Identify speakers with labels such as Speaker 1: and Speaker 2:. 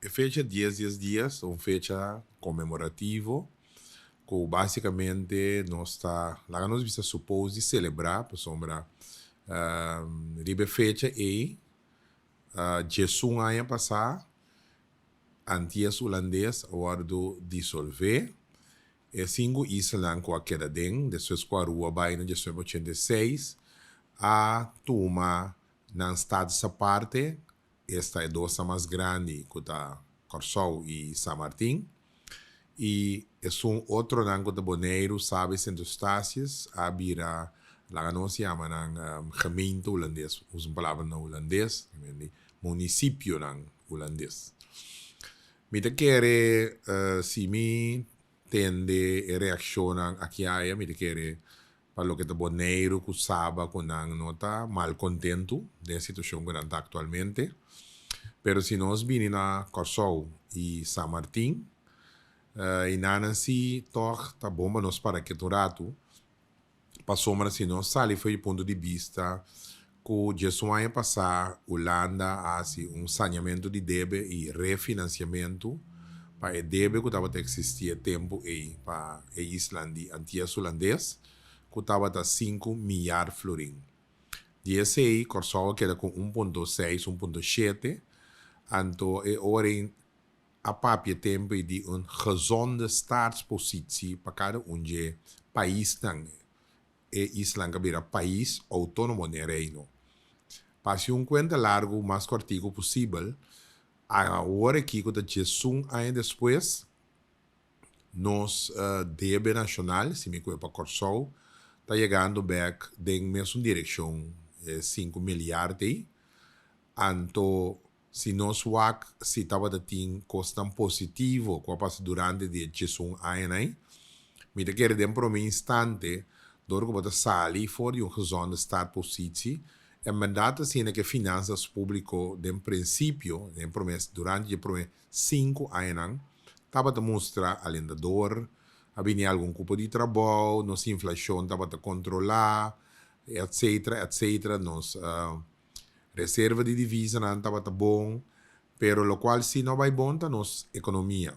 Speaker 1: E fecha 10 10 dies ta un fecha konmemorativo ku básikamente nos ta laga nos bisa supos di selebrá pasobra riba e fecha ei 11 aña pasá Antias Hulandes a wòrdu disolvé. E sinku islanan ku a keda den despues ku Aruba bai na 1986 a tuma nan status aparte. Esta e dosnan mas grandi ku ta Kòrsou i San Martin i esun otronan ku ta Boneiru, Saba i Sint Eustatius a bira laga nos yama nan gemeente hulandes, usa un palabra na hulandes, munisipionan hulandes. Mi ta kere si mi tende e reakshonnan aki aya mi ta kere pa loke ta Boneiru ku Saba ku nan no ta mal kontentu den e situashon ku nan ta aktualmente. Pero si nos bini na Kòrsou i San Martin i nan si tòg ta bon pa nos para ketu un ratu pasobra si nos sali for di punto di bista ku djesun aña pasá Hulanda a hasi un saneamentu di debe i refinansiamentu pa e debe ku tabata eksistí e tempu ei pa e islan di Antias Hulandes ku tabata 5 miar florin. Di esei Kòrsou a keda ku 1.6, 1.7, anto e ora ei a papia tempu ei di un gezonde startpositie pa kada un dje paisnan. E islan a bira pais outónomo den Reino. Pa hasi un kuenta largu mas kòrtiku posibel, awor aki ku ta 11 aña despues, nos debe nashonal, si mi kue pa Kòrsou, ta yegando bèk den mesun direkshon, 5 milyar ei. Anto si nos wak si tabata tin kosnan positivo ku a pasa durante di e 11 añanan ei, mi ta kere den promé instante dor ku bo ta sali for di un gezonde startpositie, en bèrdat asina ku e finansas públiko den prinsipio, den promé durante di e promé 5 añanan tabata mustra alentador, a bini algun kupo di trabou, nos inflashon tabata kontrolá, etcetera, etcetera, nos reserva di divisanan tabata bon, pero lokual si no bai bon ta nos ekonomia.